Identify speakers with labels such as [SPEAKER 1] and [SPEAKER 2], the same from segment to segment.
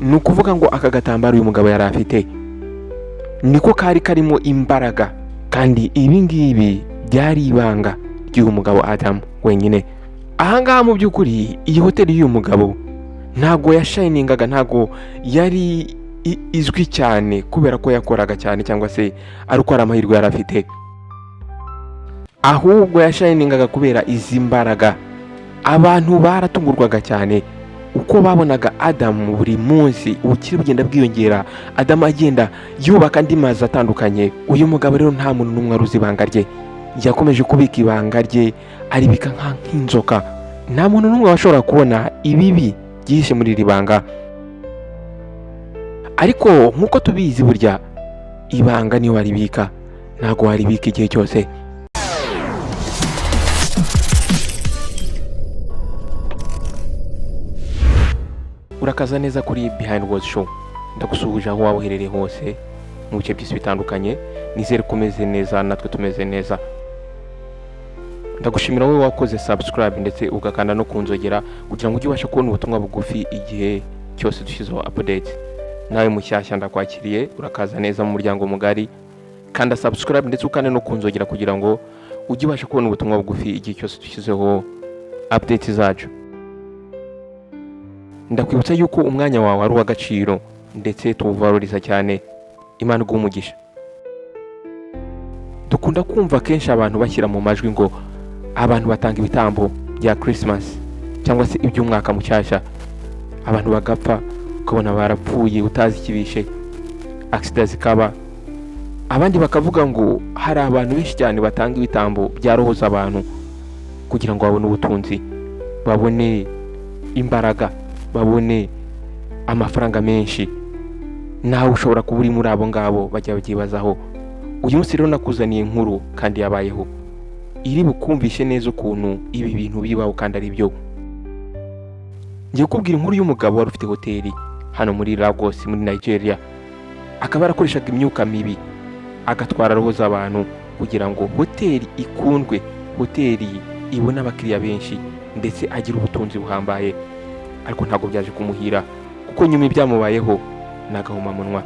[SPEAKER 1] Ni ukuvuga ngo aka gatambaro uyu mugabo yari afite niko kari karimo imbaraga, kandi ibi ngibi byari ibanga ry'uyu mugabo Adamu wenyine. Ahangaha mu by'ukuri iyi hoteli y'uyu mugabo ntabwo yashayiningaga, ntabwo yari izwi cyane kubera ko yakoraga cyane cyangwa se ari uko ari amahirwe yari afite, ahubwo yashayiningaga kubera izi mbaraga. Abantu baratungurwaga cyane uko babonaga Adamu buri munsi ubukire bugenda bwiyongera, Adamu agenda yubaka andi mazu atandukanye. Uyu mugabo rero nta muntu n'umwe wari uzi ibanga rye, yakomeje kubika ibanga rye aribika nk'inzoka. Nta muntu n'umwe washobora kubona ibibi byihishe muri iri banga. Ariko nk'uko tubizi, burya ibanga niyo waribika ntabwo waribika igihe cyose. Urakaza neza kuri Behind World Show. Ndagusuhuje aho waba uherereye hose mu bice by'isi bitandukanye. Nizere ko umeze neza, natwe tumeze neza. Ndagushimira wowe wakoze subscribe ndetse ugakanda no ku nzogera kugira ngo ujye ubasha kubona ubutumwa bugufi igihe cyose dushyizeho update. Nawe mushyashya ndakwakiriye, urakaza neza mu muryango mugari. Kanda subscribe ndetse ukande no ku nzogera kugira ngo ujye ubasha kubona ubutumwa bugufi igihe cyose dushyizeho update zacu. Ndakwibutsa yuko umwanya wawe ari uw'agaciro ndetse tuwuvaloriza cyane. Imana iguhe umugisha. Dukunda kumva kenshi abantu bashyira mu majwi ngo abantu batanga ibitambo bya Christmas cyangwa se iby'umwaka mushyashya, abantu bagapfa ukabona barapfuye utazi ikibishe, accident zikaba. Abandi bakavuga ngo hari abantu benshi cyane batanga ibitambo bya roho z'abantu kugira ngo babone ubutunzi, babone imbaraga, babone amafaranga menshi. Nawe ushobora kuba uri muri abo ngabo bajya babyibazaho. Uyu munsi rero nakuzaniye inkuru kandi yabayeho, iri bukumvishe neza ukuntu ibi bintu bibaho kandi ari byo. Ngiye kukubwira inkuru y'umugabo wari ufite hoteli hano muri Lagos muri Nigeria, akaba yarakoreshaga imyuka mibi agatwara roho z'abantu kugira ngo hoteli ikundwe, hoteli ibone abakiriya benshi ndetse agire ubutunzi buhambaye. Ariko ntabwo byaje kumuhira kuko nyuma ibyamubayeho ni agahomamunwa.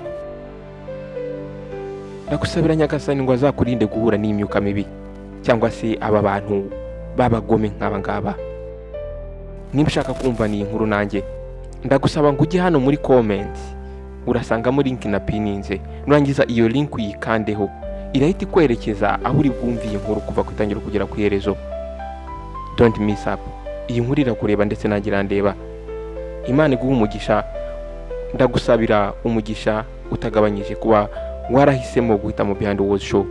[SPEAKER 1] Ndagusabira Nyagasani ngo azakurinde guhura n'imyuka mibi cyangwa se aba bantu b'abagome nk'aba ngaba. Niba ushaka kumva iyi nkuru nanjye ndagusaba ngo ujye hano muri comment, urasangamo link na pininze, nurangiza iyo link uyikandeho irahita ikwerekeza aho uri bwumve iyi nkuru kuva ku itangiriro kugera ku iherezo. Don't miss up, iyi nkuru irakureba ndetse nanjye irandeba. Imana iguhe umugisha. Ndagusabira umugisha utagabanyije kuba warahisemo guhitamo Behind World Show,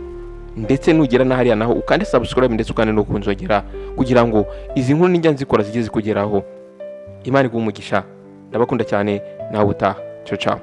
[SPEAKER 1] ndetse nugera na hariya naho ukande subscribe ndetse ukande no ku nzogera kugira ngo izi nkuru nijya nzikora zijye zikugeraho. Imana iguhe umugisha, ndabakunda cyane, nawe utaha. Ciao ciao.